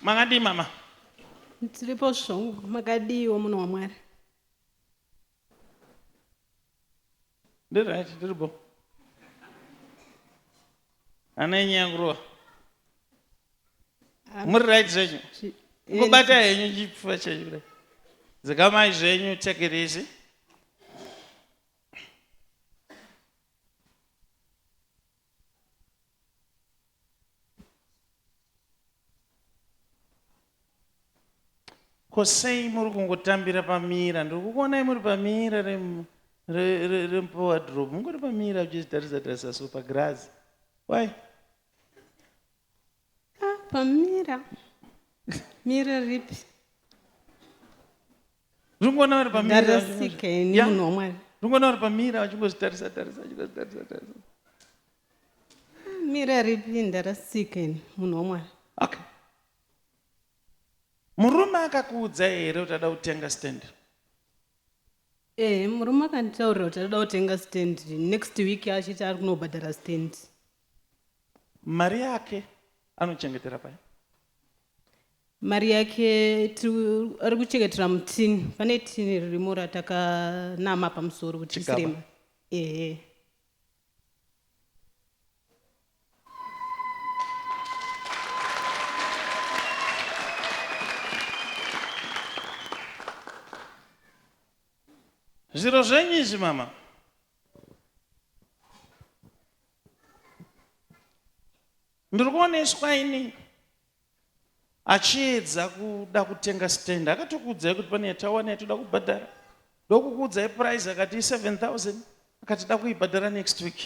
Makadii mama? Tiripo zvangu, makadiiwo munhu waMwari? Ndiri right, ndiri bho. Ana yenyu yanguruwa. Muri right zvenyu? Ngobata henyu chipfuva chenyu kudai. Dzikamai zvenyu, take it easy. Ko sei muri kungotambira pamira? Ndiri kukuonai muri pamira remuwardrobe. Mungori pamira muchizvitarisa tarisa so pagirazi. Why? Ah, pamira. Mira ripi? Ndiri kuona vari pamira. Ndarasika ini Yeah. munhu waMwari. Ndiri kuona vari pamira vachingozvitarisa tarisa vachingozvitarisa tarisa. Mira ripi ndarasika ini munhu waMwari. Okay. Murume akakuudza here kuti ada kutenga stand? Eh, murume akanditaurira kuti anoda kutenga stand next week achiti ari kunobhadhara stand. Mari yake anochengetera pai? Mari yake tiri ari kuchengetera mutini. Pane tini ririmo ratakanama pamusoro kuti Chigaba. tisirema. Ehe. Zviro zvenyu izvi mama. Ndiri kuoneswa ini achiedza kuda kutenga stand akatokuudzai kuti pane yatawana yatoda kubhadhara ndokukuudzai price akati 7000 akati da kuibhadhara next week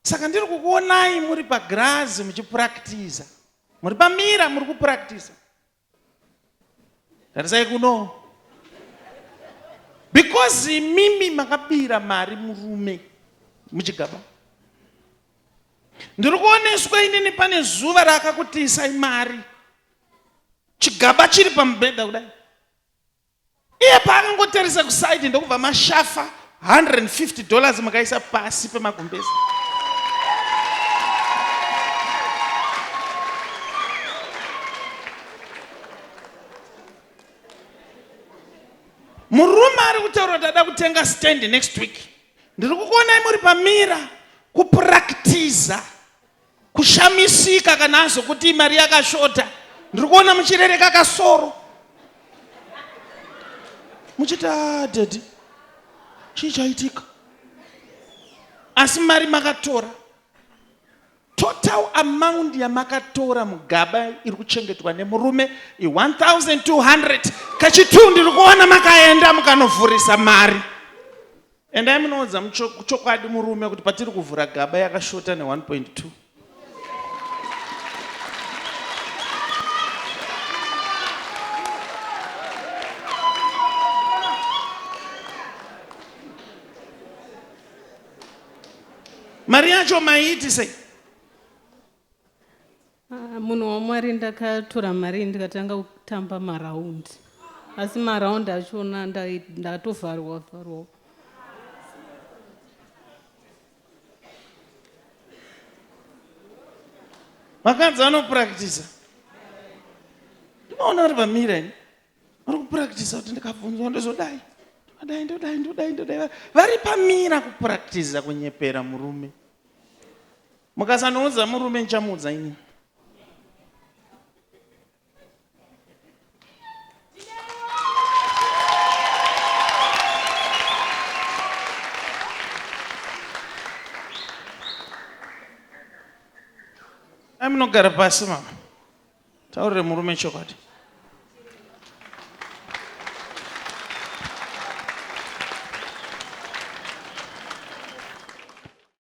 saka ndiri kukuonai muri pagirazi muchipuraktisa muri pamira muri kupuraktisa tarisai kuno because imimi makabira mari murume muchigaba ndiri kuoneswa inini pane zuva raakakutiisai mari chigaba chiri pamubhedha kudai iye paakangotarisa kusaidi ndokubva mashafa 150 dollars makaisa pasi pemagumbezi murume ari kutaura kuti ada kutenga stand next week ndiri kukuonai muri pamira kupraktiza kushamisika kana azokuti mari yakashota ndiri kuona muchirereka kasoro muchiti ah, daddy chii chaitika asi mari makatora total amount yamakatora mugaba iri kuchengetwa nemurume i1200 kachitu ndiri kuona makaenda mukanovhurisa mari Endai munoudza chokwadi murume kuti patiri kuvhura gaba yakashota ne 1.2. Mari yacho maiiti sei? Ah, munhu wamwari ndakatora mari ndikatanga kutamba maraundi asi maraundi achona ndatovharwa vharwa vakadzi vanopurakitisa ndinoona vari vamira ini vari kupurakitisa kuti ndikabvunzwa ndozodai ndodai ndodai ndodai ndodai vari pamira kupurakitisa kunyepera murume Mukasanoudza murume ndichamuudza ini. Ai munogara pasi mama. Taurire murume chokwadi.